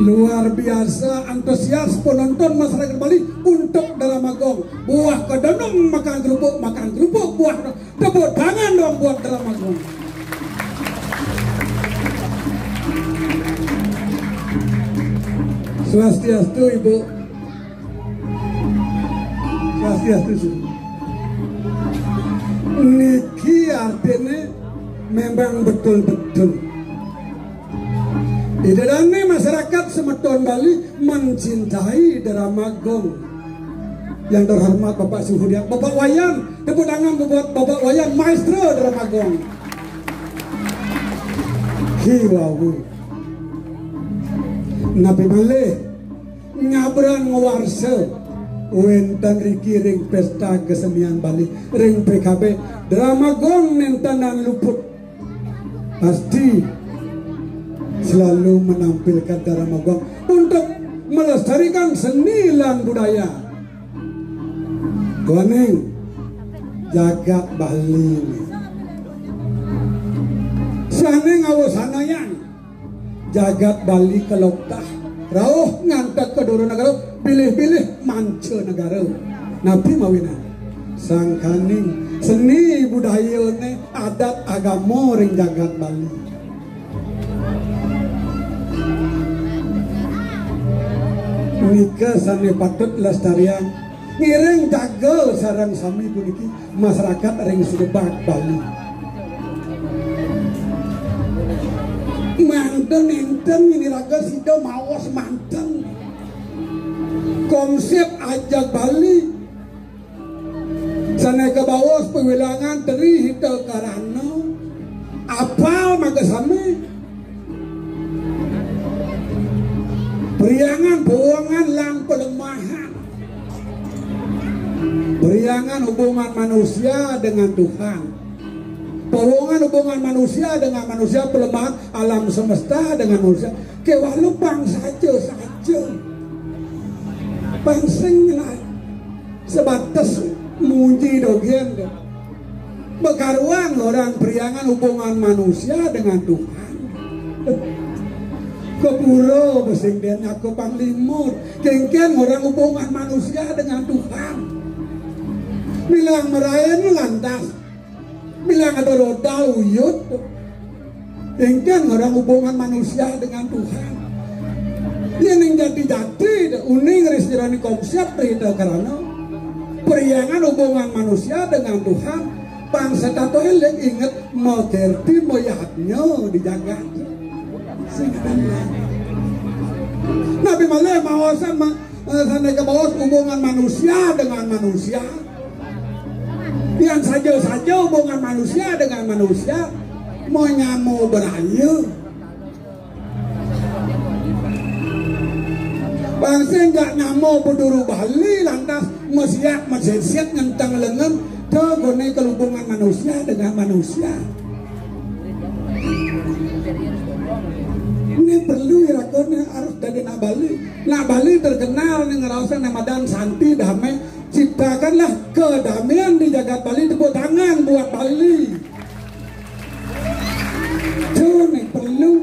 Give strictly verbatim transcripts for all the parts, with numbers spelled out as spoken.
Luar biasa antusias penonton masyarakat Bali untuk drama gong. Buah kedondong makan kerupuk, makan kerupuk buah. Tepuk tangan dong buat drama gong. Swastiastu, Ibu. Swastiastu, Ibu. Niki artinya memang betul-betul. Ida dane masyarakat semeton Bali mencintai drama gong. Yang terhormat Bapak Suhudiak, Bapak Wayan, tepuk tangan buat Bapak Wayan, maestro drama gong. Hiwawu. Napi malih ngabran ngawarsa wenten riki ring Pesta Kesenian Bali, ring P K B, drama gong nenten luput. Pasti selalu menampilkan drama gong untuk melestarikan seni lan budaya. Koning jagat Bali. Sane ngawasanayang jagat Bali kaloktah. Rauh ngantek ka dura negara, bilih-bilih manca negara. Napi mawinan? Sangkaning seni budayane, adat agama ring jagat Bali. Nika sane patut lestariang, ngiring jaga sareng sami puniki masyarakat ring Srebak Bali. Manten enten ini raga sida maos manten. Konsep ajeg Bali sane kabaos pawilangan Tri Hita Karana, apal makasami, priangan, pawongan lan palemahan. Priangan hubungan manusia dengan Tuhan. Pawongan hubungan manusia dengan manusia, palemahan alam semesta dengan manusia. Kewala pang saja-saja. Pang sing ngenai. Sebatas muji dogen. Bekaruan orang priangan hubungan manusia dengan Tuhan. Kepuro besing den aku panglimur. Kengken orang hubungan manusia dengan Tuhan. Bilang merain lantas. Bilang ada roda uyut. Engken orang hubungan manusia dengan Tuhan. Yen ing jati-jati uning ris jerone konsep Tri Hita Karana. Priangan hubungan manusia dengan Tuhan. Pang setata eling inget makerti mayadnya di jagat. Sing ada. Nabi malih maosan ma-, eh, sane kabaos hubungan manusia dengan manusia. Yang saja-saja hubungan manusia dengan manusia menyamo beraya. Bangsa enggak nyamo beduru Bali lantas mesiak mesisiat ngentang lengan ke gone kelubungan manusia dengan manusia. Ini perlu ya, rakan, harus dari nak Bali. Nak Bali terkenal nih ngerasain namadan santi damai. Ciptakanlah kedamaian di jagat Bali, tepuk tangan buat Bali. Itu nih perlu.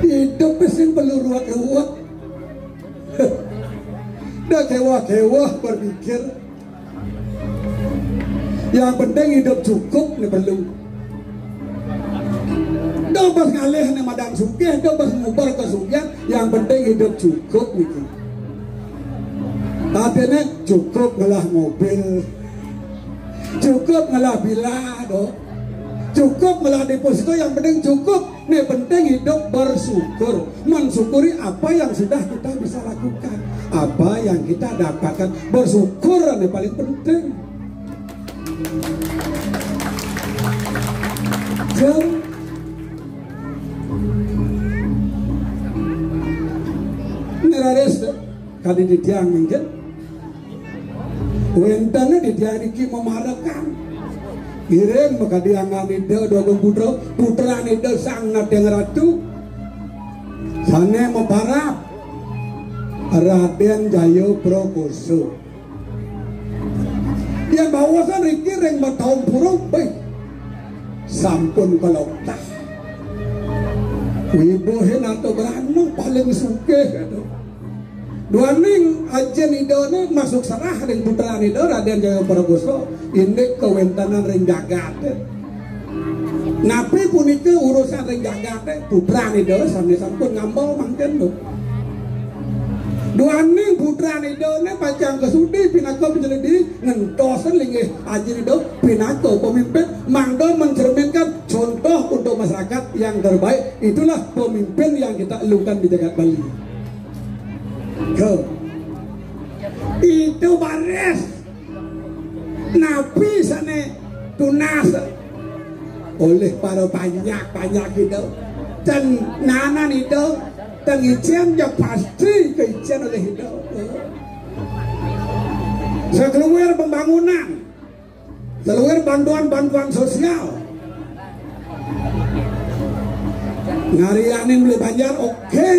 Hidup sing perlu ruwet-ruwet. Dah kewah-kewah berpikir. Yang penting hidup cukup nih perlu. Dobas ngalih nih madan sugih, dobas ngubar kesugihan, yang penting hidup cukup niki. Artinya cukup ngelah mobil, cukup ngelah villa, do. Cukup ngelah deposito, yang penting cukup. Nih penting hidup bersyukur, mensyukuri apa yang sudah kita bisa lakukan, apa yang kita dapatkan. Bersyukur yang paling penting. Jeng. Neraris kadi titiang mungkin. Wénten di tiang niki mamarekan. Ngiring makadi anggan Ida Dwagung Putra, putran Ida Sang Nating Ratu. Sané maparab Radén Jaya Prakosa. Yén baosan riki ring Mataung Pura, béh, sampun kaloktah. Wibuhé Narto Brana paling sugih. Duaning ajin Idané masuk serah ring putran Ida Radén Jaya Pragosa, indik kawéntenan ring jagaté. Napi punika urusan ring jagaté? Putran Ida sané sampun ngambel mangkin lho. Duaning putran Idané pacang kasudi pinaka panjledi ngentosin linggih ajin Ida pinaka pemimpin, mangda mencerminkan contoh untuk masyarakat yang terbaik. Itulah pemimpin yang kita elungkan di jagat Bali. Tuh. Itu baris. Napi sané tunas olih para panjak-panjak Ida. Tan nanan Ida, tan icén ya pasti kaicén olih Ida. Sakeluar pembangunan, saluir bantuan-bantuan sosial. Ngarianin beli banjar, oke.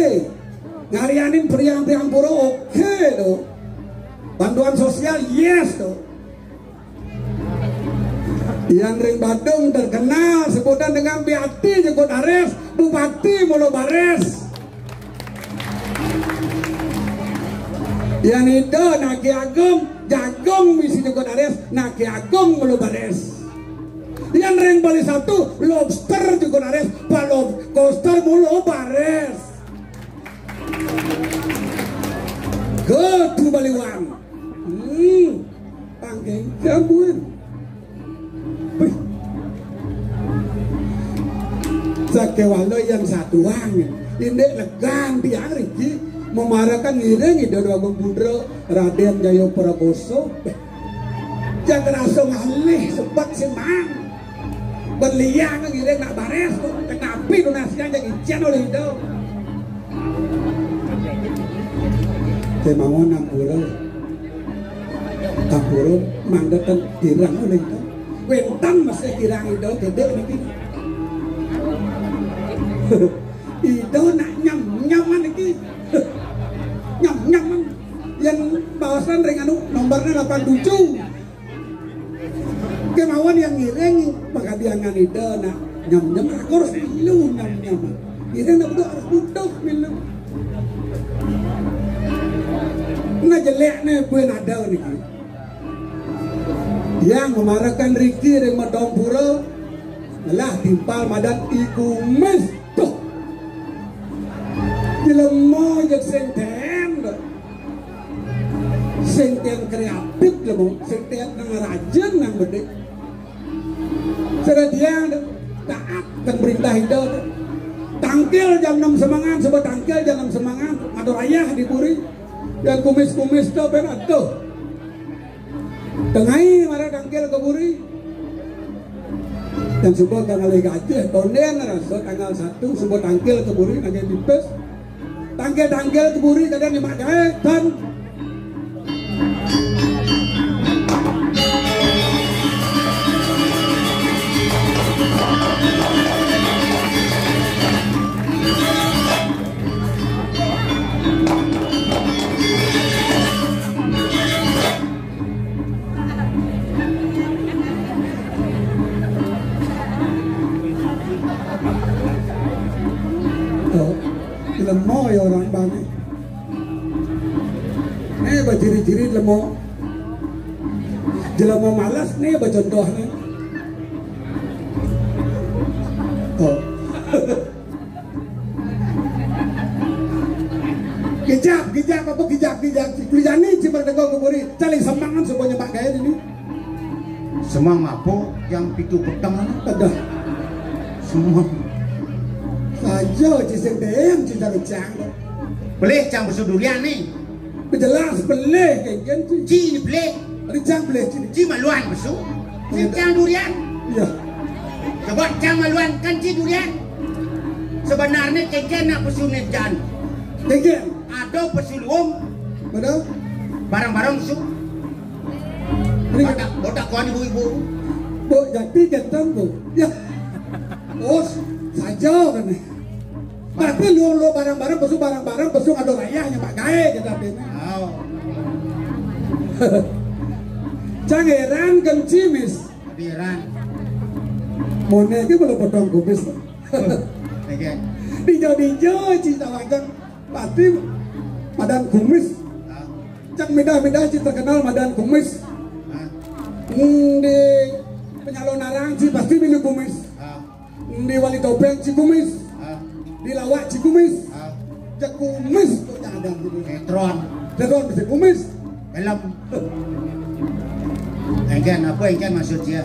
Ngarianin priang-priang pura, oke to. Bantuan sosial, yes to. Yang ring Badung terkenal sebutan dengan Biati Jukut Aris, Bupati Mulu Baris. Yan Ida Nagé Agung, jagung misi Jukut Aris, Nagé Agung Mulu Baris. Yan ring Bali Satu, lobster Jukut Aris, pa lob-, coaster Mulu Baris. Go to Baliwan. Hmm. Pangkeng jambuan. Wih. Sakéwala yang satuang. Indik legan tiang riki memarakan ngiring Ida Déwa Agung Putra Radén Jaya Pragosa. Béh. Yang rasa ngalih sebet sing mang. Berliang ngiring nak baris, kenapi donasian yang icén oleh Ida. Kémawon ampura. Ampura mangda ten kirang oleh Ida. Wénten masih kirang Ida gedé niki. Ida nak nyam-nyaman niki. Nyam-nyaman. Yang bawasan ring anu nomornya delapan tujuh. Kémawon yang ngiring pangadiangan Ida nak nyam-nyam rakur selalu nyam-nyam. Ngiring nak butuh harus butuh milu. Nah, jelékné buin ada niki. Yang memarakan riki ring Medampura, ngelah timpal madan I Kumis. Tuh. Jelema jeg sing ten, to. Sing ten kreatif jelema, sing ten nang rajin nang bedik. Sira tiang, to, taat kan perintah Ida, to. Tangkil jam enam semengan, suba tangkil jam enam semengan, ngatur ayah di puri. Yang kumis-kumis to ben atuh. Tengai mara tangkil ke puri. Dan suba kang alih gajah, tondén rasa tanggal satu, suba tangkil ke puri, nagih pipis. Tangkil-tangkil ke puri, kadén nyemak gaé, tan. Oh, lemo ya orang bani. Né baciri-ciri lemo. Jelema males né bacontohné. Oh. Gejap, gejap, apa gejap, gejap. Kuliani cimar dengkol keburi. Cali semangan semuanya mak gaya ini. Semang apa yang pitu peteng? Ada. Semang. Saja cising tem, cising cang. Pelih cang besu durian nih. Jelas pelih, kengken, ci. Ci pelih. Rijang pelih, ci. Ci maluan besu. Ci cang durian. Iya. Coba cang maluan kan ci durian. Sebenarnya kengken nak besu nih jan. Kengken. Ada besu luung. Ada. Barang-barang besu. Ini botak, botak kawan ibu-ibu. Bu, jadi jantan, Bu. Ya. Oh, saja kan. Tapi lu, lu barang-barang, besuk barang-barang, besuk ada rayahnya, Pak Gaé, kita bina. Oh. Cang heran kan cimis. Heran. Mone iki belum potong kumis. Oke. Di Jodijo ci tawajang pasti madan kumis. Cang midah-midah ci terkenal madan kumis. Hmm, di Penyalonarang ci pasti milu kumis. Hmm, di Wali Topeng ci kumis. Di Lawak ci kumis. Cang kumis tuh cang adan gitu. Tetron. Tetron mesti kumis. Helm. Engken apa engken maksud dia?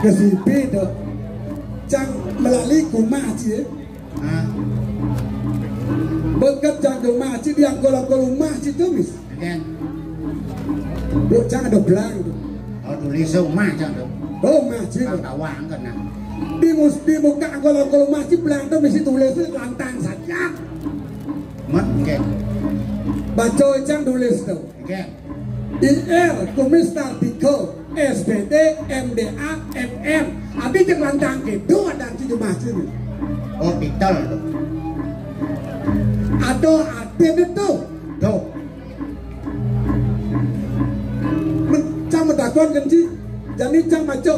Kesipi tuh. Cang melalui kumah ci. Beket cang ke rumah ci, di angkol-angkol rumah ci tuh, mis. Engken. Buk cang ada belang tuh. Oh, tulis rumah cang tuh. Oh, rumah ci. Kang tawang kena. Di mus-, di muka angkol-angkol rumah ci belang tuh mesti tulis lantang saja. Men, engken. Baca cang tulis tuh. Engken. I R, kumis Sartika, S P D, M D A, M M. Abi cek lantang gitu ada di rumah sini. Oh, titel tuh. Atau ada itu. Tuh. Men-, cang metakon kan ci. Jadi cang maco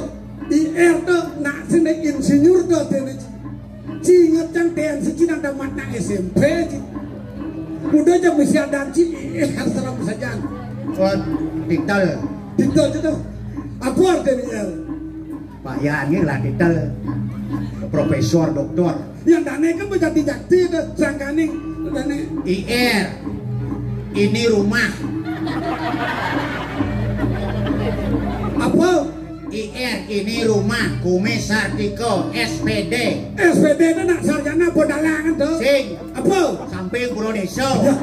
I R tuh nak sini insinyur tuh ada ini. Ci inget cang T N C ci nang tamat nang S M P ci. Udah aja mesti ada ci I R serem saja. Buat titel. Titel itu. Apa artinya I R? Pak ya, ini lah titel. Profesor, doktor. Yang dane kan menjadi jati itu sangkaning dane. I R. Ini rumah. Apa? I R, ini rumah, kumis Sartika, S P D. S P D itu nak sarjana pedalangan tuh. Sing. Apa? Samping pura desa. Ya.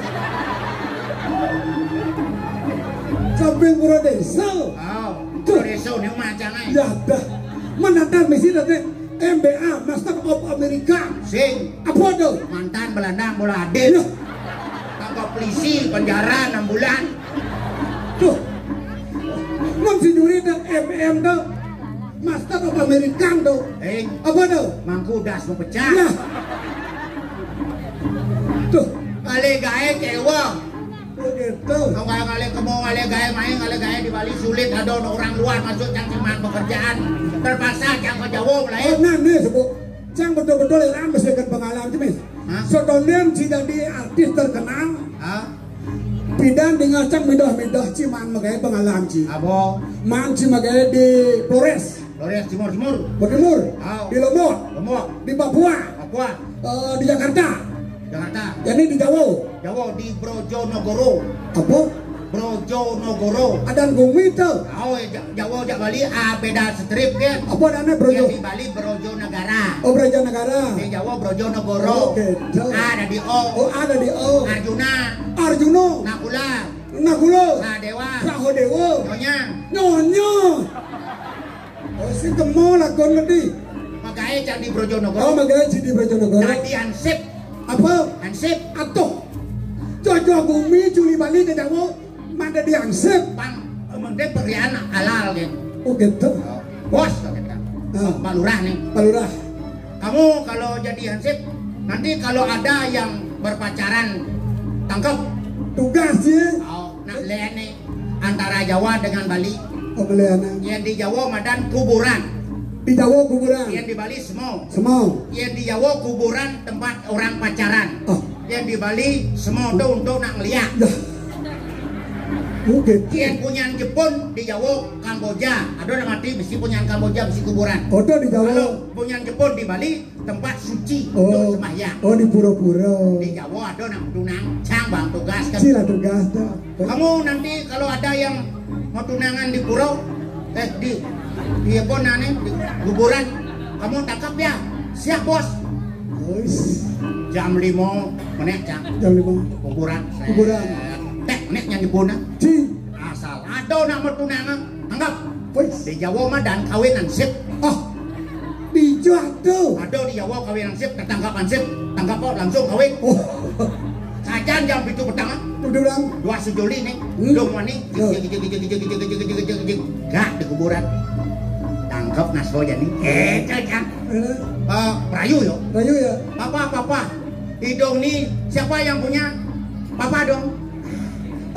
Samping pura desa. Oh, pura desa ini macam aja. Ya dah. Menantar misi nanti M B A, Master of America. Sing. Apa tuh? Mantan Belanda bola adil. Ya. Tangkap polisi, penjara enam bulan. Tuh. Mun si Duri tuh M M tuh. Master of American tuh. Eh. Apa tuh? Mangku das mau pecah. Nah. Tuh. Kali gae kewong. Begitu. Kalau kali kemo, kali gae main, kali gae di Bali sulit ada orang luar masuk cang cuman pekerjaan. Terpaksa cang ke Jawa mulai. Oh, nah nih sebut. Cang betul-betul ya mesti ke pengalaman sih, Mis. Hah? Sedonen si jadi artis terkenal. Hah? Pidan dengan cang midah-midah ci maan magaé pengalaman ci. Apa? Maan ci magaé di Polres. Polres Timur Timur. Timur. Au. Di Lombok. Lombok. Di Papua. Papua. Eh, di Jakarta. Jakarta. Jadi di Jawa. Jawa di Brojonegoro. Apa? Brojonegoro. Adan gumi tuh. Oh, Ja-, Jawa jak Bali, ah, beda strip kan. Apa adanya Brojo? Yang di Bali Brojonegara. Oh, Brojonegara. Di Jawa Brojonegoro. Oh, gitu. A ada di O. Oh, ada di O. Arjuna. Arjuna. Nakula. Nakula. Sadewa. Sahodewa. Nyonya. Nyonya. Oh, si temu lakon tadi. Magaé cang di Brojonegoro. Oh, magaé cang di Brojonegoro. Dadi hansip. Apa? Hansip. Atuh. Jojo gumi culi bali ke Jawa. Mada di hansip. Pang, emang dia pilihan halal kan. Oh, gitu. Bos, gitu. Ah. Pak Lurah nih. Pak Lurah. Kamu kalau jadi hansip, nanti kalau ada yang berpacaran, tangkap. Tugas ya. Oh, nak lihat nih antara Jawa dengan Bali. Oh, beliana. Yang di Jawa madan kuburan. Di Jawa kuburan. Yang di Bali semua. Semua. Yang di Jawa kuburan tempat orang pacaran. Oh. Yang di Bali semua tuh untuk nak ngeliat. Dah. Mungkin. Yang punya Jepun di Jawa Kamboja. Ada orang mati mesti punya Kamboja mesti kuburan. Ada di Jawa. Kalau punya Jepun di Bali tempat suci untuk sembahyang. Oh, di pura-pura. Di Jawa ada nak tunang, cang bang tugas kan. Sila tugas dah. Kamu nanti kalau ada yang mau tunangan di pura, eh, di, di apa namanya, di kuburan, kamu tangkap ya. Siap, Bos. Wis. Jam lima menit, cang. Jam lima. Kuburan. Kuburan. Tek, nek nyanyi puna. Ci. Asal ada nak mau tunangan, tangkap. Wis. Di Jawa madan kawin hansip. Oh. Di Jawa tuh. Ada di Jawa kawin hansip, ketangkap hansip, tangkap kok langsung kawin. Oh. Sajan jam pitu petang. Udah bilang. Dua sejoli nih. Hmm. Belum wani. Tuh. Gak di kuburan. Tangkap nasroja nih. Eh, cang. Eh. Eh, rayu yo. Rayu ya. Papa, papa. Hidung nih siapa yang punya? Papa dong.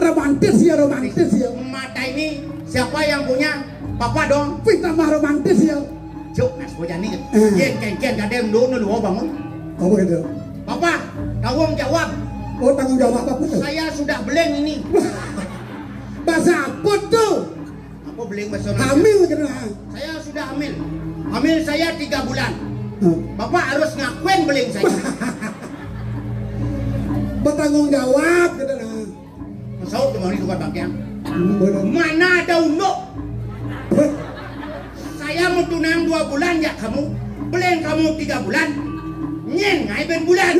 Romantis ya, romantis ya. Mata ini siapa yang punya? Papa dong. Wih, tambah romantis ya. Cuk, nas bocah ni. Eh. Yen kencen kadang dulu lu bangun. Apa gitu? Bapak, tanggung jawab. Oh, tanggung jawab apa tuh? Saya sudah beling ini. Bahasa apa tuh? Apa beling bahasa Indonesia? Hamil gitu nah. Saya sudah hamil. Hamil saya tiga bulan. Hmm. Bapak harus ngakuin beling saya. Bertanggung jawab gitu nah. Masaut kemarin tukar bangkiang. Hmm, bener. Mana ada unduk? Hah? Saya mau tunang dua bulan ya kamu. Beling kamu tiga bulan. Nyen ngai ben bulan.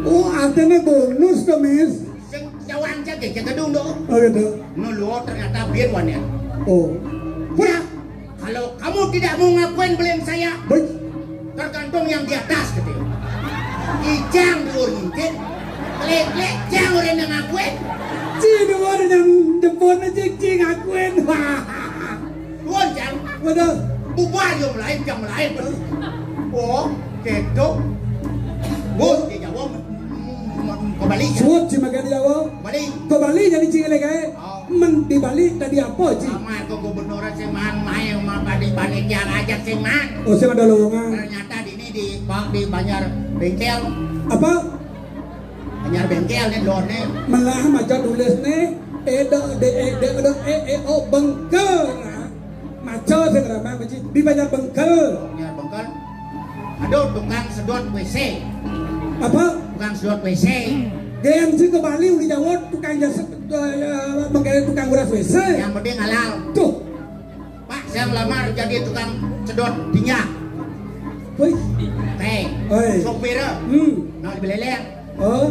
Oh, artinya bonus tuh, Mis. Sing jawaan jaga jaga dong dong. Oh gitu. Nulu ternyata biar wanita. Oh. Ya, kalau kamu tidak mau ngakuin beling saya, baik, tergantung yang di atas gitu. Ijang diuringkin, klik-klik jang orang yang ngakuin. Ci dua orang yang jemput aja ci ngakuin. Wah. Tuan jang. Betul. Bubar yang lain, yang lain. Oh, gitu. Bos di Jawa m- m- m- kembali. Suap ci makan di Jawa. Kembali. Kembali jadi ci lagi. Oh. Men di Bali tadi apa ci? Sama ke gubernur sing man, main sama Bali panitia ngajak sing man. Oh, sing ada lowongan. Ternyata di ini di di Banjar Bengkel. Apa? Banjar Bengkel nih lone. Melah maca tulis nih. E do de e de do e e o bengkel. Nah. Maca sing ramah ci di Banjar Bengkel. Banjar Bengkel. Aduh, tukang sedot W C. Apa? Tukang sedot W C. Geng ci ke Bali udah jawab tukang jasa, eh, mengkene tukang uras W C. Yang penting halal. Tuh. Pak, saya melamar jadi tukang sedot tinja. Wih. Teh. Oi. Sopir. Hmm. Nah, di Beleleng. Oh.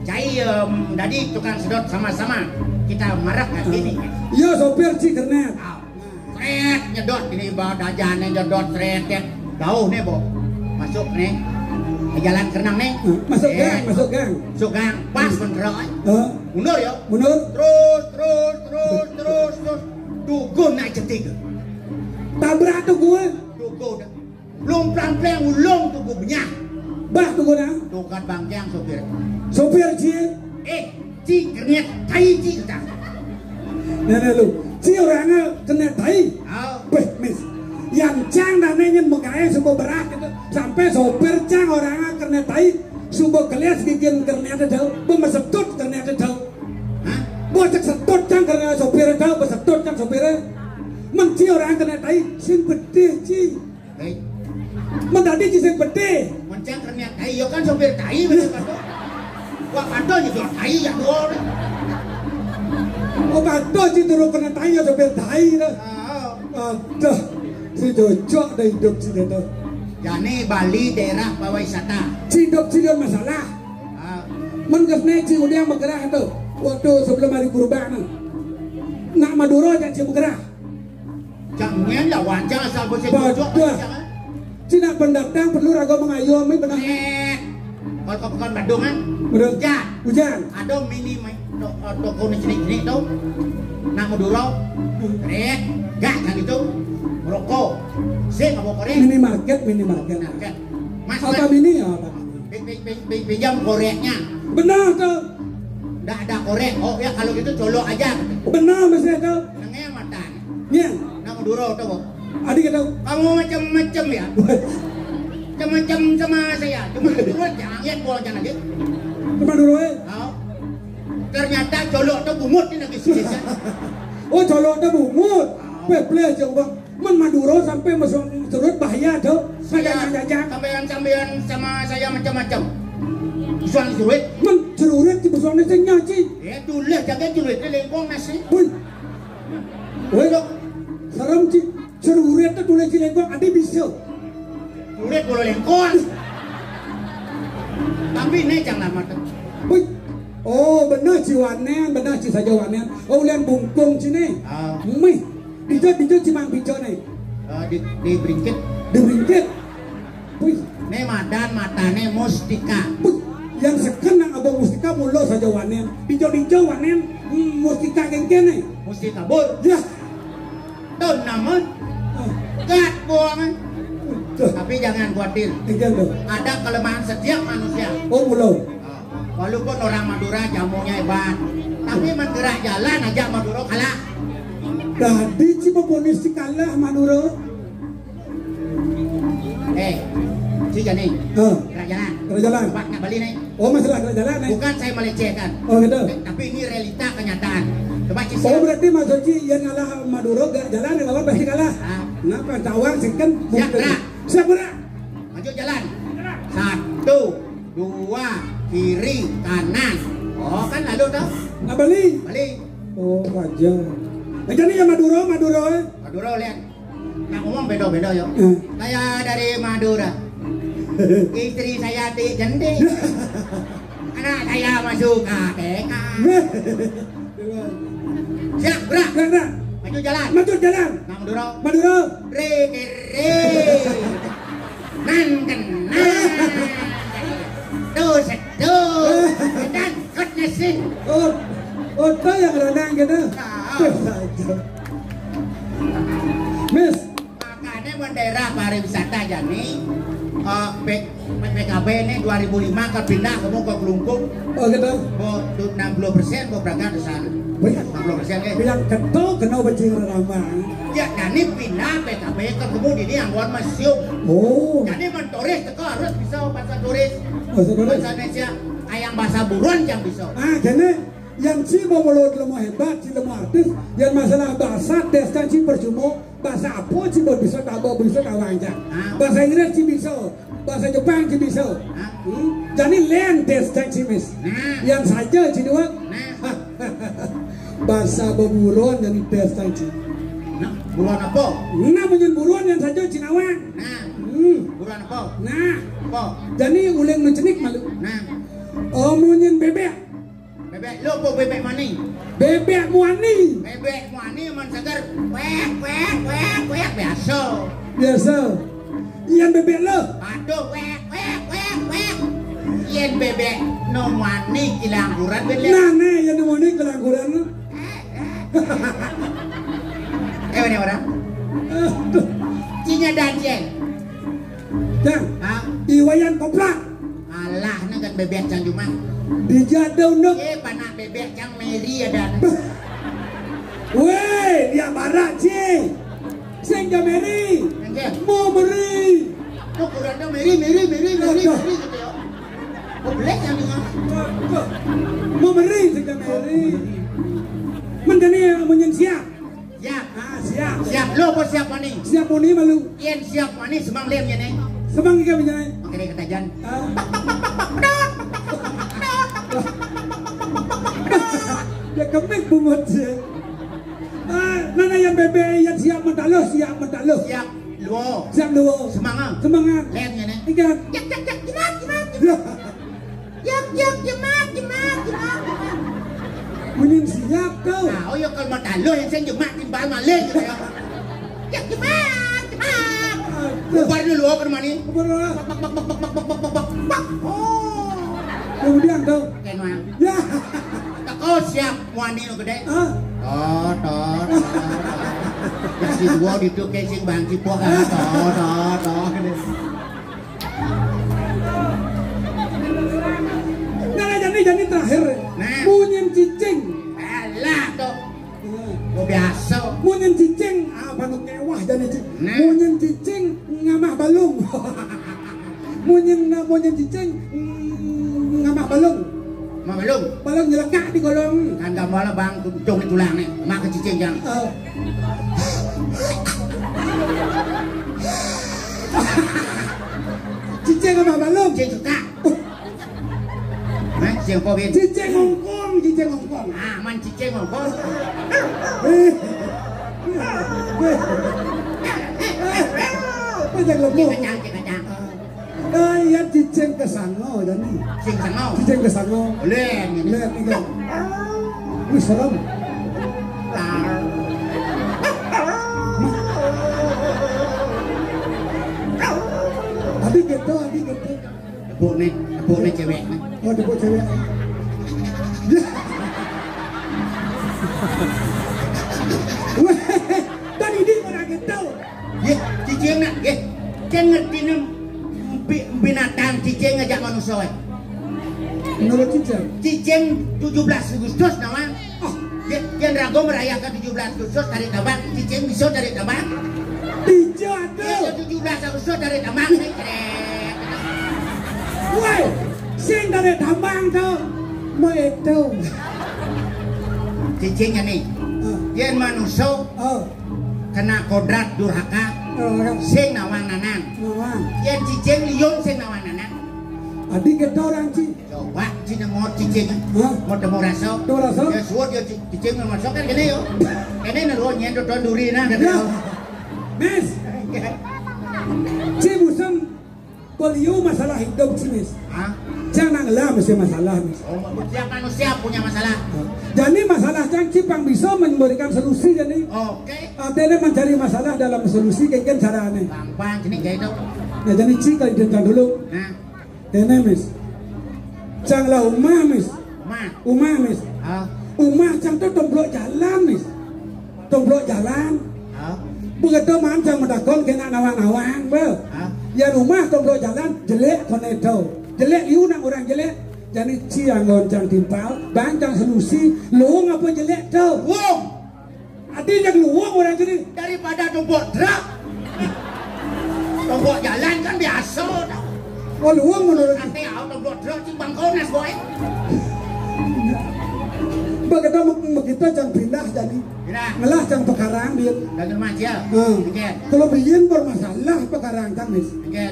Cai em, tadi tukang sedot sama-sama. Kita marak kan ini. Iya, sopir ci kernet. Ah. Sret, nyedot ini bawa dajane nyedot sret, sret. Jauh nih, Bo. Masuk nih. Ke jalan kerenang nih. Masuk gang, masuk gang. Masuk gang. Pas bener. Hah? Mundur ya. Mundur. Terus, terus, terus, terus, terus. Dugun naik cetik. Tabrak tuh gue. Dugun. Belum pelan-pelan ulung tuh gue benyah. Bah tuh gue nah. Tongkat bangkiang sopir. Sopir ci. Eh, ci kernet tai ci kita. Nenek lu, ci orangnya kernet tai. Oh. Beh, Mis. Yang cang dan nyen megae semua berat gitu. Sampai sopir cang orangnya kernet tai. Subuh kelias gigin kernet itu, bemesetut kernet itu. Hah? Bocek setut cang kernet sopir itu, besetut cang sopirnya. Menci orang kernet tai, sing bedih ci. Hei. Mendadi ci sing bedih. Mencang kernet tai, ya kan sopir tai, bener kan? Wah, pantol juga tai ya, dol. Oh, pantol ci turun kernet tai, ya sopir tai, dah. Ah. Aduh, si cocok dah hidup sini tuh. Jani Bali daerah pariwisata. Ci hidup ci masalah. Ah. Men gesne ci udah bergerak tuh. Waktu sebelum hari kurban. Nak Madura aja ci bergerak. Jangan lah wajar asal bos itu. Bagus. Cina pendatang perlu ragu mengayomi benar. Eh, kalau kau bukan Badung kan? Betul. Hujan. Hujan. Ada mini ma- to- eh, toko ni sini sini tu. Nak Madura. Rek, gak kan itu. Rokok. Sing apa korek? Minimarket, minimarket. Minimarket. Mas, apa mas. Mini ya apa? Pi- pi- pi- pi- Pinjam koreknya. Benar tuh. Nggak ada korek. Oh ya kalau gitu colok aja. Benar masih ada. Nengah mata. Nyang. Nak Madura tu kok. Adi kata. Kamu macam-macam ya. Macam-macam sama saya. Cuma turun jangan lihat bola jangan lagi. Cuma dulu eh. Oh. Ternyata colok tu bungut ni lagi sini. Oh, colok tu bungut. Peple aja bang. Men Madura sampai masuk surut bahaya tu. Saya jajak. Sampean sampean sama saya macam-macam. Suang surut. Men cerurit di besok ni senya ci. Ya tulah jaga cerurit ni lengkong nasi. Woi. Woi. Serem ci. Cerurit tu tulis ci lengkong ada bisa. Cerurit kalau lengkong. Tapi ni jangan mata. Woi. Oh, benar ci wanen, benar ci saja wanen. Oh, ulian bungkung ci ni. Ah. Mih. Bijo bijo ci mang bijo ni. Ah, di di bringkit. Di bringkit. Wih. Ni madan matane mustika. Wih. Yang seken nang abang mustika mulo saja wanen. Bijo bijo wanen, hmm, mustika gengken ni. Mustika bur. Ya. Tuh namun. Ah. Gat buangan. Tuh. Tapi jangan khawatir. Gengken tuh. Ada kelemahan setiap manusia. Oh, mulo. Ah, walaupun orang Madura jamunya hebat, tapi mengerak jalan aja Madura kalah. Tadi cuma polisi kalah Madura. Eh, si Jani. Heeh. Gerak jalan. Gerak jalan. Coba nak balik nih. Oh, masalah gerak jalan nih. Bukan saya melecehkan. Oh, gitu. Eh, tapi ini realita kenyataan. Coba Ci. Oh, berarti maksud Ci yang ngalah Madura gerak jalan yang lawan pasti kalah. Ah. Kenapa? Tawang sih kan. Siap, gerak. Siap, gerak. Maju jalan. Satu, dua, kiri, kanan. Oh, kan lalu tuh. Nah, balik. Balik. Oh, wajar. Nah, jadi ya Madura, Madura, eh. Madura lihat. Nak ngomong beda-beda ya. Hmm. Saya dari Madura. Istri saya di Jende. Anak saya masuk K T K. Siap, gerak. Gerak, gerak. Maju jalan. Maju jalan. Nak Madura. Madura. Re, re. Nan kenal. Tuh, seduh. Dan kotnya sih. Oh, oh, tuh yang renang gitu. Nah. Tuh saja. Miss. Makanya mun daerah pariwisata jani, eh, P-, P K B ini dua ribu lima kan pindah kamu ke Klungkung. Oh, gitu. Bo, tu enam puluh persen bo berangkat ke sana. Wih. Enam puluh persen, eh. Yang keto kena bajing ramang. Ya, jani pindah P K B ke kamu di ini yang buat museum. Oh. Jani mun turis teko harus bisa bahasa turis. Bahasa turis. Bahasa Indonesia. Kayak bahasa buruan yang bisa. Ah, kene. Yang Ci mau mulut lemah hebat, Ci lemah artis. Yang masalah bahasa, tes kan Ci percuma. Bahasa apa Ci buat bisa, tak buat bisa, tak wajar. Ah. Bahasa Inggris Ci bisa. Bahasa Jepang Ci bisa. Ah. Hmm? Jadi lain tes kan Ci, Miss. Nah. Yang saja Ci dua. Nah. Bahasa beburuan jadi tes kan Ci. Nah, buruan apa? Nah, mun nyen buruan yang saja Ci nawang. Nah. Hmm. Buruan apa? Nah. Apa? Jadi uling nu cenik malu. Nah. Oh, mun nyen bebek. Bebek lu apa bebek mani? Bebek muani. Bebek muani mun seger. Wek, wek, wek, wek, biasa. Biasa. Yang bebek lu? Aduh, wek, wek, wek, wek. Yang bebek nu muani kilangkuran, ben, lihat. Nah, nah, yang nu muani kilangkuran. Eh, ini orang. Aduh. Cinya dan Ceng. Cang. Hah? Iwayan koprak. Alah, ini kan bebek Cang Juma. Dijadau nuk. Eh, panak bebek Cang Meri ada. Weh, dia barat, Ci. Sing ja Meri. Enggak. Mau Meri. Tuh, kurangnya Meri, Meri, Meri, Meri, Meri gitu ya. Oh, belek yang dengar. Mau Meri, sing ja Meri. Mendeni mun nyen siap. Siap. Ah, siap. Siap. Lu apa siap mani? Siap mani malu. Yen siap mani semang lem ya, Neng. Semang ikan punya, Neng. Pakai deh ketajan. Ah. Ya kemik bungut sih. Ah, nana yang bebek yang siap mentalo, siap mentalo. Siap. Luo. Siap luo. Semangat. Semangat. Lem ya, Neng. Ikan. Cek, cek, cek. Jimat, jimat, jimat. Ya. Yak, yak, jemak, jemak, jemak, jemak. Mending siap kau. Nah, oh ya kalau mata lo yang saya jemak timbal maling gitu ya. Yak, jemak, jemak. Aduh. Bubar dulu, oh, ke rumah ni. Bubar dulu. Bak, bak, bak, bak, bak, bak, bak, bak, bak. Oh. Kemudian kau. Kenwang. Ya. Teko siap wani lo gede. Ah. Toh, toh, toh, toh. Ya si dua di tu casing bang cipok kan. Toh, toh, toh. Nah, jadi, jadi terakhir. Nah. Munyin cicing. Alah, tuh. Iya. Mau biasa. Munyin cicing, apa nu kewah jadi cicing? Nah. Munyin cicing ngamah balung. Munyin, munyin cicing, mm, ngamah balung. Mah balung. Balung nyelekak di kolong. Kan gambar lah, Bang, cung di tulang nih. Mak ke cicing, Jang. Oh. Cicing apa balung? Cicing suka. Hah? Cicing apa, Bin? Cicing Hongkong, cicing Hongkong. Ah, man cicing Hongkong. Eh. Eh. Apa yang lemah? Cicing kacang, cicing kacang. Ah, iya, cicing kesango, jadi. Cicing sango. Cicing kesango. Boleh, ini. Boleh, ini. Wih, serem. Tar. Adi gitu, adi gitu. Tepuk nih, tepuk nih cewek nih. Oh, tepuk cewek. Weh, tadi dia orang gitu. Ya, cicing nak, ya. Kan ngerti nem bi-, binatang cicing ngajak manusia, eh. Menurut cicing? Cicing tujuh belas Agustus, nama? Oh, ya, yang rago merayakan tujuh belas Agustus, tarik tambang, cicing bisa tarik tambang. Iya, tuh. Ya, tujuh belas Agustus tarik tambang, nih, krek. Woi, sing dari tambang to. Maeto. Cicing nih. Yén manusa kena kodrat durhaka, sing nawang nanan. Nawang. Yén cicing liung sing nawang nanan. Adi kéto orang ci. Coba cina mau cicing. Hah? Mau temu rasa. Temu rasa? Ya suwut ya ci- cicing mau masuk kan gini yo. Ini naruh nyen tuh duri nah gitu. Ya. Mis. Ci musem. Beliau masalah hidup sih, Mis. Hah? Jangan ngelah mesti masalah, Mis. Oh, setiap manusia punya masalah. Jadi masalah cang cipang bisa memberikan solusi jadi. Oke. Artinya mencari masalah dalam solusi kayak cara aneh. Gampang, sini kayak itu. Ya jadi cika itu dulu. Nah. Ini, Mis. Cang lah umah, Mis. Umah. Umah, Mis. Ah. Umah cang tuh tomblok jalan, Mis. Tomblok jalan. Ah. Begitu man cang medakon kena nawang-nawang, bel. Ah. Ya rumah tomblok jalan jelek kono itu. Jelek liu nak orang jelek. Jadi ci anggon cang timpal, bang cang solusi, lu ngapa jelek tuh? Wong. Adi yang luwung orang sini. Daripada tumpuk truk. Tumpuk jalan kan biasa tau. Oh, luwung menurut. Nanti aku tumpuk truk sing bangkones boy. Begitu begitu cang pindah jadi. Pindah. Ngelah cang pekarang dia. Dan rumah dia. Hmm. Oke. Kalau biyen bermasalah pekarang cang, Mis. Oke.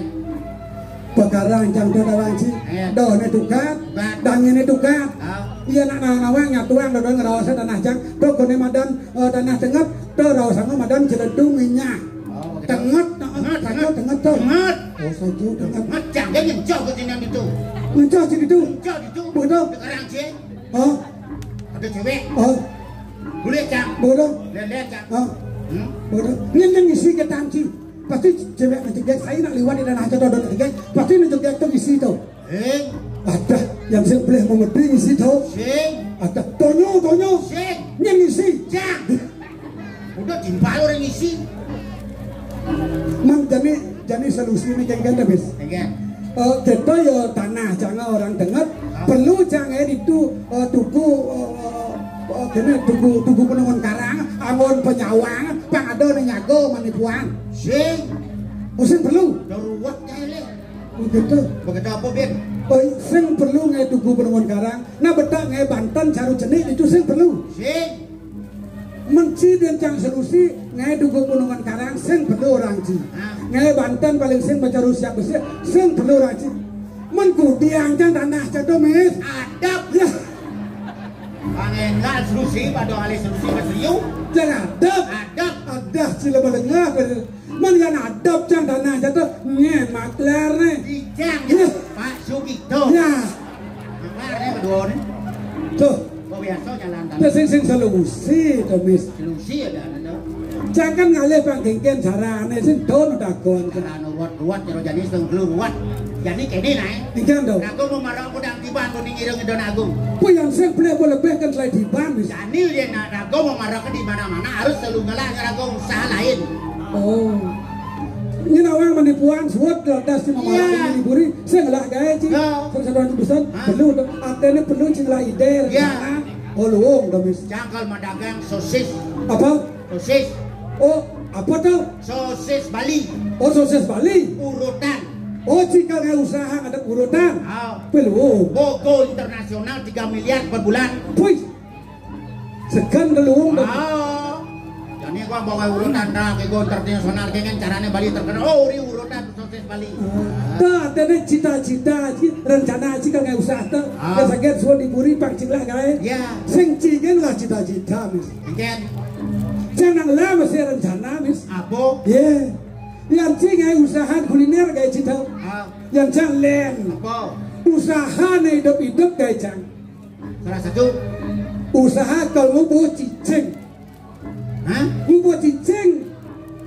Pekarang cang to dawang ci. Iya. Dohne tukat, Tukat. Dangene tukat. Ah. Iya nak nawang-nawang nyatuang dodo ngerawasa tanah cang. To kone madan eh, tanah cenget, to rawasanga madan celedung inyah. Oh, gitu. Tenget, nah, Tenget, saja tenget. Tenget to. Tenget. Oh, saja tenget. Tenget, cang, dia ngencok ke sini itu. Ngencok sini itu. Ngencok itu. Begitu. Sekarang cing. Oh. Ada cewek. Oh. Boleh cang. Begitu. Lihat-lihat cang. Oh. Hmm? Begitu. Ini yang isi ke tangki. Pasti cewek ngejegat, saya nak liwat di tanah aja tuh, ada ngejegat, pasti ngejegat tuh isi tuh. Sing. Ada yang sing boleh mengerti isi tuh. Sing. Ada tonyo, tonyo. Sing. Yang isi. Cang. Udah timpal orang isi. Mang jadi jadi solusi ini kan kan habis. Enggak. Eh, kita ya tanah jangan orang dengar. Ah. Perlu jangan itu eh, tuku eh, eh, eh, kena tuku tuku penongon karang, angon penyawang, pang ada nih nyago manipuan. Sing. Musim perlu. Darurat kali. Begitu. Begitu apa, Bin? Oh, sing perlu ngai tugu penongon karang. Nah, betak ngai Banten caru cenik itu sing perlu. Sing. Menci dan cang solusi ngai tugu penongon karang sing perlu orang ci. Ah. Ngai Banten paling sing baca rusiak besi sing perlu orang ci. Mengkudiang cang tanah cato, Mis. Adab. Ya. Pangengal solusi pada alih solusi Mas Riu. Jangan adab. Adab. Adah sila balengah. Man yan adab cang tanah jatuh ngen maklar nih. Ijang gitu. Pak Sugito. Ya. Maklar nih berdua nih. Tuh. Kok biasa jalan tanah. Tuh sing sing solusi tuh, Mis. Solusi ada ada. Jangan ngalih panggengken carane sing don dagon. Cara nuwat ruwat jero jani sing perlu ruwat. Jani kene nae. Ikan dong. Aku mau marah aku dang tiba aku ning ireng don aku. Kuwi yang sing boleh lebih kan selain tiba, Mis. Jani dia nak rago mau marah ke di mana-mana harus selalu ngelah rago usaha lain. Oh. Ini nawang menipuan suwet kertas di mama Iya. Ini buri saya ngelah gawe ci. Iya. Terus ada yang bisa Hah? Perlu dong. Artinya perlu ci ngelah ide. Iya. Oh luwung dong, Mis. Jangkal madagang sosis. Apa? Sosis. Oh, apa tuh? Sosis Bali. Oh, sosis Bali. Urutan. Oh, jika nggak usaha ada urutan. Ah. Perlu. Bogo internasional tiga miliar per bulan. Wih. Segan ke luwung dong. Ah. Jadi gua bawa urutan dah ke go internasional dengan caranya Bali terkenal. Oh, ri urutan sosis Bali. Dah, ada cita-cita, ci, rencana ci kan nggak usah tuh. Ah. Ya sakit suwun diburi pang cing lah gawe. Ya. Sing cingen lah cita-cita, Mis. Ikan. Jangan lah mesti rencana, Mis. Apa? Ye. Yang cing ngai usaha kuliner gawe cita. Ah. Yang cang len. Apa? Usaha nih hidup-hidup gawe cang. Salah satu. Usaha kalau ngubuh cicing. Hah? Ngubuh cicing.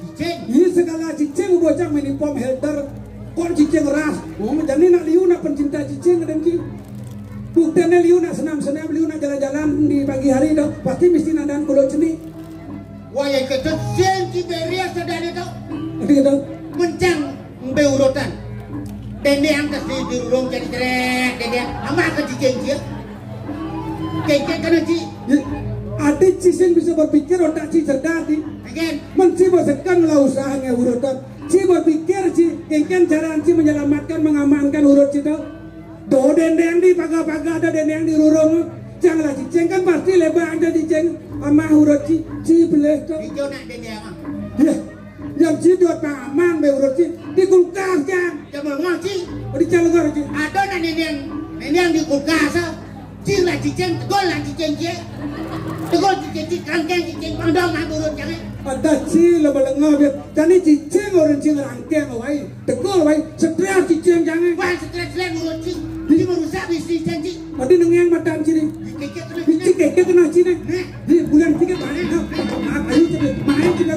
Cicing. Iya segala cicing ngubuh cang mini pom helter. Kon cicing ras. Oh, jadi nak liu nak pencinta cicing kadang ci. Buktene liu nak senam-senam, liu nak jalan-jalan di pagi hari tuh. Pasti mesti nadan kulo ceni. Wah, ya kecil sing Siberia sedane to. Gitu. Mencang mbe urutan. Dende angkas di dirurung jadi cerek, dende ama ke cicing dia. Cicing kena ci. Ati ci sing bisa berpikir otak ci cerdas di. Again. Men ci bersekan lah usaha nge urutan. Ci berpikir ci, ikan cara ci menyelamatkan, mengamankan urut ci to. Do dendeng di pagar-pagar, ada dendeng di rurung. Cang lah cicing kan pasti lebar ada cicing. Amah urut ci, ci beleh tu. Hijau nak dendeng ah. Ya. Yang ci dot paman be urut ci di kulkas cang. Jangan ngomong ci. Oh, di calegor ci. Ada nak dendeng, dendeng di kulkas ah. Ci lah cicing, tegul lah cicing ci. Tegul cicing ci, kangkeng cicing, pangdong nak urut jangan. Ada ci lah balengah biar. Jadi cicing orang ci rangkeng awai. Tegul wai, stres cicing jangan. Wah, stres lah urut ci. Ci merusak bisnis janji. Mati nengyang matan ci ni. Dikikit kena. Dikikit kena ci ni. Nah. Di bulan tiga mana? Nah, ayo cepat. Main kita.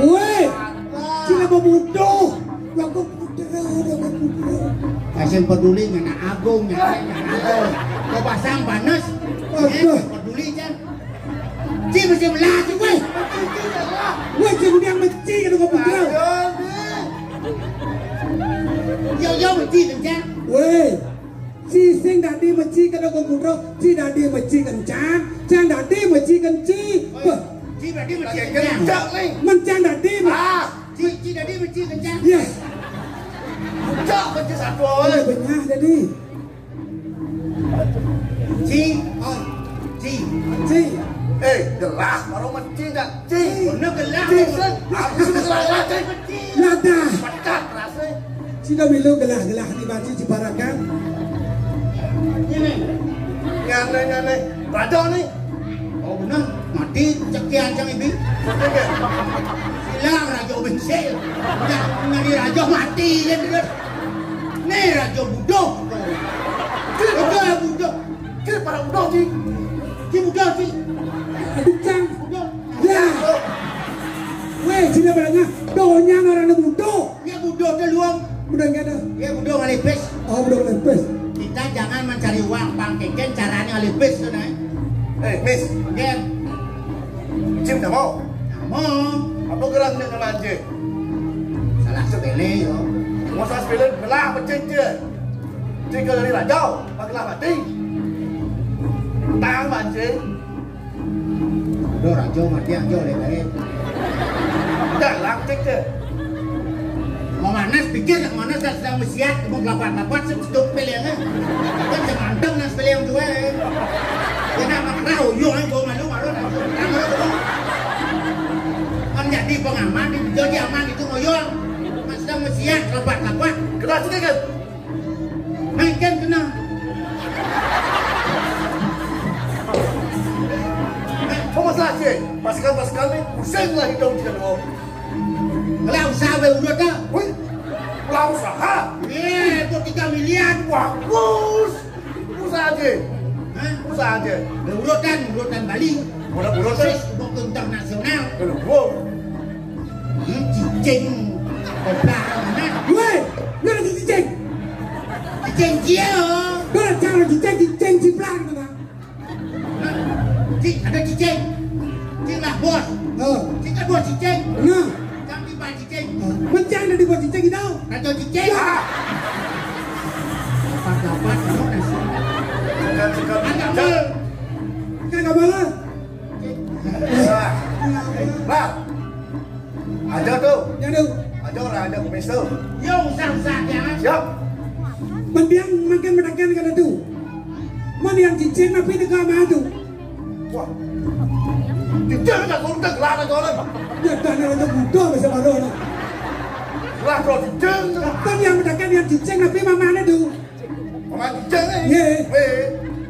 Woi, sila bobodo. Lagu putra, lagu putra. Kasih peduli ngana agung, ngana agung. Kau pasang panas. Aduh. Eh, peduli kan. Ci mesti melaju, weh. Weh, ci udah mesti kena kau putra. Yo, yo, mesti kencang. Weh. Ci sing dadi meci kena komputer, ci dadi meci kencang, cang dadi meci kenci. Beh. Ci dadi meci kencang. Mencang dadi me- Ah, ci, ci dadi meci kencang. Yes. Cak meci satu. Benyah dadi. Ci, oh, ci. Ci. Eh, jelas baru meci dah. Ci. Bener gelah. Ci, sen. Aku sudah gelah, gelah, ci. Nada. Pecat rasanya. Sida milu gelah-gelah di baci ciparakan. Ini. Nyane, nyane. Raja ni. Oh, benar. Mati cekian cang ibi. Silang raja bengsil. Dah menjadi raja mati kan dia. Ni raja buduh. Raja buduh. Kira para buduh, Ci. Ci buduh, Ci. Aduh, cang. Buduh. Ya. Weh, sida balanya. Donya ngaranna buduh. Ya buduh teh luang. Buduh ngene. Ya buduh ngalipis. Oh, buduh ngalipis. Kita jangan mencari uang, Bang Keken caranya ngalipis tuh, nah. Eh, Miss. Gen. Cim tak mau? Tak mau. Apa gerak dia sama anjing? Salah sepele, yo. Mau salah sepele, gelah pecing dia. Tiga dari raja, pakai lah mati. Tang anjing. Aduh, rajo mati aja oleh baik. Udah, lantik deh. Mau manas, pikir nak manas, kan sedang mesiat, mau kelapat-kelapat, sih, sedok pilihannya. Kan semanteng, nas pilihan dua, eh. Dia nak makrah, uyuh, eh, gua malu, malu, malu, malu, malu. Kan jadi pengaman, di, jadi aman, itu ngoyong. Kan sedang mesiat, kelapat-kelapat. Keras sedikit. Main kan kena. Kau masalah sih, pasukan-pasukan ni pusing lah hidung kita dua. Kalau usaha be urut dah. Wih, kalau usaha. Ye, tu tiga miliar. Bagus. Usaha aja. Hah? Usaha aja. Be urut kan, urutan Bali. Udah urut kan? Sis, buku internasional. Aduh, wow. Hmm, cicing. Kopla, mana? Woi, lu ada cicing? Cicing dia. Lu ada cara cicing, cicing ciplak gitu, Bang. Ci, ada cicing. Ci lah bos. Oh. Ci kan bos cicing. Nah. Cang di bawah cicing. Oh. Mencang dari bawah cicing, gitu. Raja cicing. Ah. Dapat-dapat, kamu nasi. Sekarang, sekarang. Ada mal. Kan nggak malah. Nah. Nah. Aja tuh. Ya, tuh. Aja orang ada kumis tuh. Yo, usah-usah ya. Siap. Mendiang makin menangkan kata tuh. Mana yang cicing, tapi dekat madu. Wah. Cicing tak turun tak gelar aja orang. Ya, tanya aja buta bisa baru. Lah, kalau cicing. Kan yang menangkan yang cicing, tapi mamanya tuh. Orang cicing ni. Ye. Weh.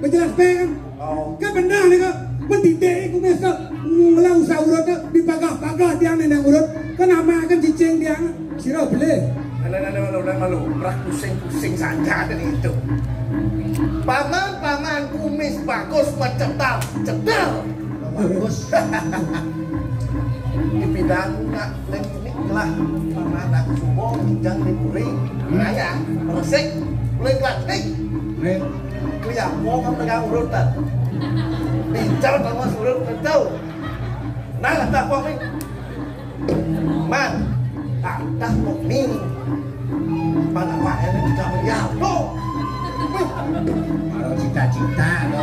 Menjelas pe kan? Oh. Kan benar ni kok. Mendidik aku biasa. Ngelau sahur tu dipagah-pagah tiang nenek urut. Kan nama kan cicing tiang. Sira boleh. Alah, alah, alah, alah, malu. Merak pusing-pusing saja tadi itu. Paman, paman, kumis bagus, mencetar, cetar. Bagus. Di bidang nak Ning, ning lah, pamanak sumo, minjang di puri. Raya, resik, kulit plastik. Ning. Kliapo kamu dengan urutan. Pinjau kamu suruh tahu. Nah, tak apa, Ning. Man. Ah, Nih, mana Pak ini tidak melihat tuh. Kalau cita-cita, no.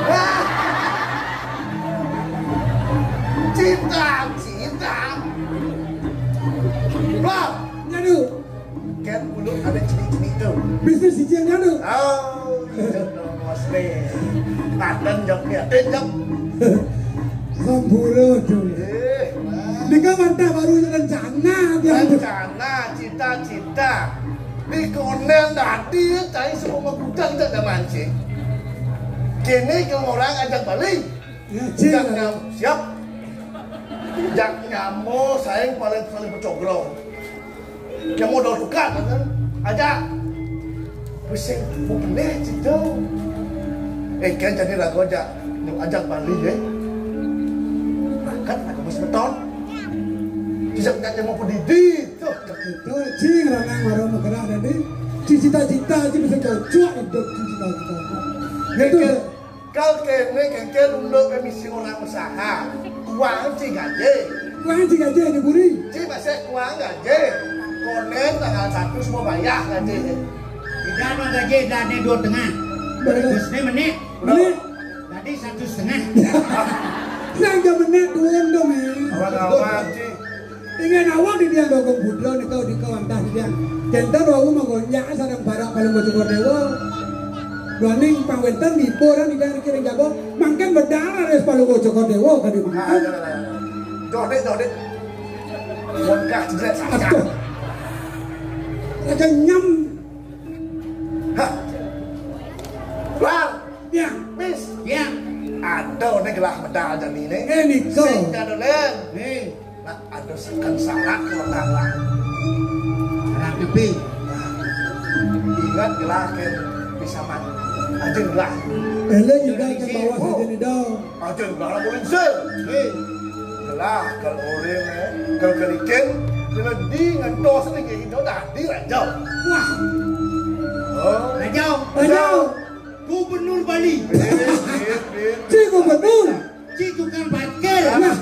Cita-cita. Bang, nyadu. Kan dulu ada cini-cini tuh. Bisnis hiji nyadu. Oh, itu dong, Mas Lee. Taten jawabnya, eh, jawab. Sambura tuh. Eh, Nika mantap baru rencana dia. Rencana, cita-cita. Di konen tadi, tadi semua gudang tak ada mancing. Kini kalau orang ajak balik. Ya, cing. Jak nyam, siap. Jak nyamo, saya paling, paling pecogrong. Yang modal tukar, kan? Aja. Pusing, mau bener, cing, tuh. Eh, kan jadi lagu aja. Yang ajak balik, ya. Berangkat, aku masih beton. Bisa tak nyamo pedidi, tuh. Itu, cing, orang yang orang bergerak tadi. Cita-cita aja bisa cocok hidup cita-cita. Gitu. Kal kene kengke nunduk ke misi orang usaha. Uang ci gaji. Uang ci gaji, Haji Buri. Ci masih uang gaji. Konen tanggal satu semua bayar gaji. Tidak ada gaji, dan ini dua tengah. Berapa? Terus ini menit. Menit. Tadi satu setengah. Saya menit dua dong, ya. Awak-awak, ci. Ingin awak di dia dogong budro nika di kau antah di dia. Jenten wau magonjak sareng barak paling bocor dewa. Duaning pangwenten di boran di dia kira jago. Mangken bedal res paling bocor dewa kadi mangken. Jodet, jodet. Bongkah jelas saja. Aduh. Raja nyam. Hah. Lar. Ya. Mis. Ya. Ada nih gelah medal dan ini. Eh, nika. Sing ada len. Nih. Nah, ada sekan syarat kalau dalam. Syarat kepi. Nah, ingat gelah ke bisa mati. Aja gelah. Ele juga ke bawah saja nih dong. Aja gelah aku lingsir. Hei. Gelah kalau orang eh, kalau kelikin, kalau di ngentos lagi itu tadi raja. Wah. Oh. Raja. Raja. Gubernur Bali. Bin, bin, bin. Si gubernur. Si tukang parkir. Nah.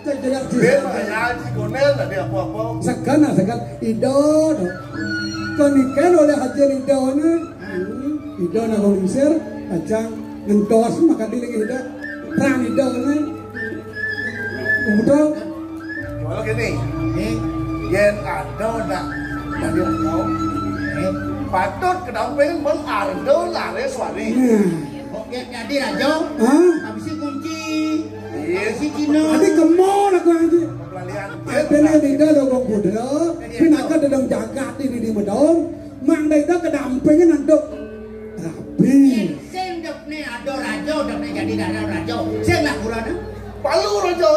Cek jelas si. Bin, bayar si Konel tadi apa-apa. Segan lah, segan. Ido, no. Konikan oleh haji Ido, no. Ido, no, lingsir, kacang, ngentos, makan di lagi Ido. Perang Ido, no. Betul? Kalau gini, yen ada nak tadi tahu, patut kedamping Bang Ardo Lareswari. Nah. Oke, jadi Rajo, hah? Habis itu kunci. Iya. Habis itu Cino. Tadi kemol aku aja. Pelalian. Ada nih, Dinda lo Bang Putra, pinaka dalam jagat ini di Medong, Mang Dinda kedampingin untuk rapi. Sing dek nih ada Rajo, dek nih jadi dada Rajo. Sing lah kurang. Palu Rajo.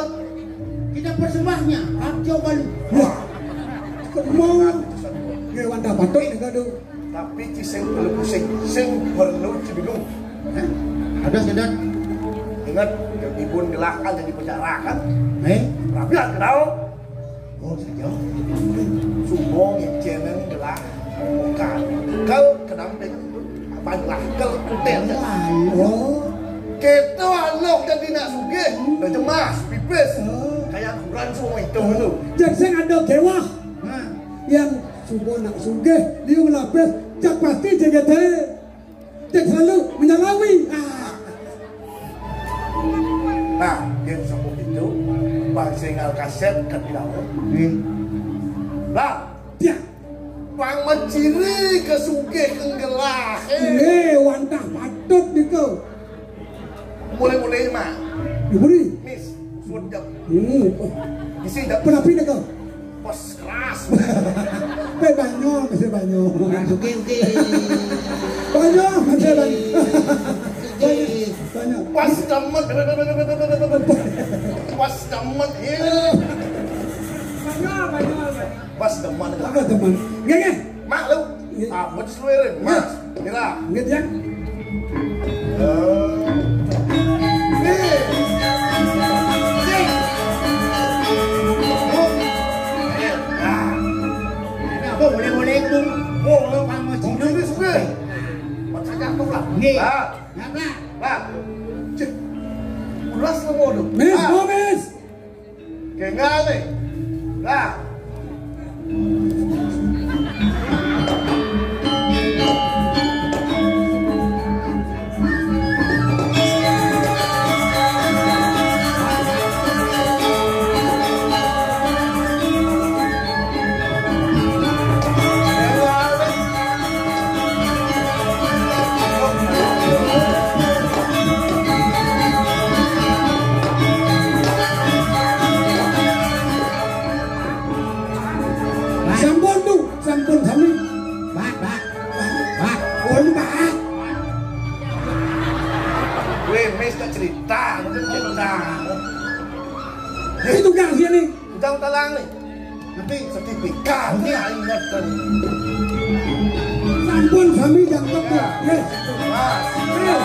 Kita persembahnya Rajo Palu. Wah. Kemol. Ngewan dah patut nih gaduh. Tapi ci sing perlu pusing, sing perlu ci bingung. Hah? Ada sedot. Ingat, ibun gelah kan jadi penjara kan? Eh? Rapi lah kenal. Oh, saja. Sumo ngicenen gelah. Bukan. Kal kenampe apa gelah? Kal entel. Oh. Kita anak jadi nak sugih, udah jemas, pipis. Oh. Kayak kurang semua itu dulu. Jadi saya ada kewah. Nah. Yang subuh nak sugih, liu melapis, cak pasti J G T. Cak selalu menyalawi. Ah. Nah, dia sambung itu, bang singal kaset kan bilang. Hmm. Lah, dia. Bang menciri ke sugih kenggelah. Eh, wantah patut diko. Mulai-mulai mah. Diberi. Mis, sudah. Hmm. Isi dah. Penapi diko. Pas keras. Pe banyak, masih banyak. Oke, oke. Banyak, masih banyak. Banyak, banyak. Pas demen. Pas demen. Iya. Banyak, banyak, banyak. Pas demen. Apa teman? Nggih, nggih. Mak lu. Nggih. Ah, buat seluruh. Nggih. Mas, kira. Nggih, ya. Eh. Nih. Nih. Nah. Ini apa boleh-boleh itu? Oh, lu kamu sini sudah. Buat saya tuh lah. Nggih. Nah. Nah, nah. Nah. Cek. Ulas lu mau tuh. Mis, ah. Mau, Mis. Kengal nih. Nah. Sampun, Tu, sampun sami. Pak, Pak. Pak. Pun, Pak. Weh, mes tak cerita, mungkin cerita. Jadi tukang sini. Tukang talang nih. Nanti sertifikat. Oke. Ya, ingat kan. Sampun sami jangkep ya. Yes. Mas. Yes.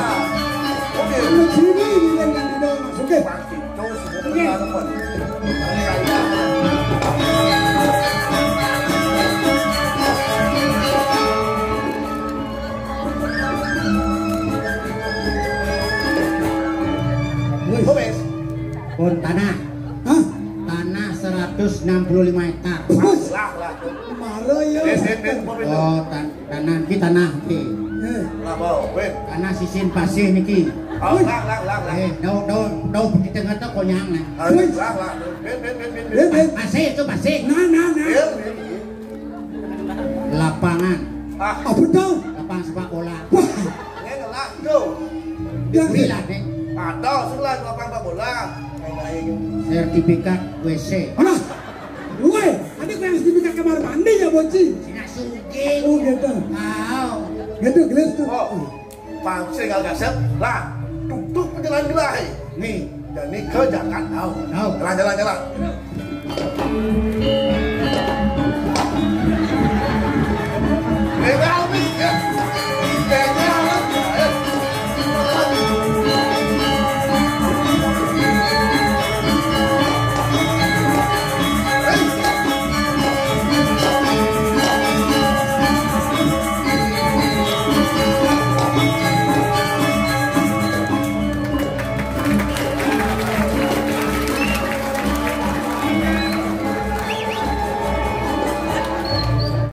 Oke. Sini, ini, ini, ini, Mas. Oke. Oke. Wis. Pun tanah. Hah? Tanah seratus enam puluh lima hektar. Wis. Lah, lah. Mara ya. Wis, wis, wis, wis. Oh, tan- tanah iki, tanah iki. Eh. Lah, apa? Wis. Tanah sisin pasih niki. Oh, lah, lah, lah, lah. Eh, tau, tau, tau begitu kata konyang, nah. Ah, wis. Lah, lah. Wis, wis, wis, wis, wis. Wis, wis. Pasih itu pasih. Nah, nah, nah. Wis, wis, wis. Lapangan. Ah. Apa to? Lapangan sepak bola. Wah. Ini lah, go. Ya, bila nih. Ada, sudah lapangan sepak bola. Main-main. Sertifikat W C. Alah. Woi, ada yang sertifikat kamar mandi ya, Boci? Sina sugih. Oh, gitu. Wow. Gitu, gelis tuh. Oh. Pang sing gaset lah. Tutup penjalan gelah. Nih. Jadi ke Jakarta. Tahu. Jalan, jalan, jalan.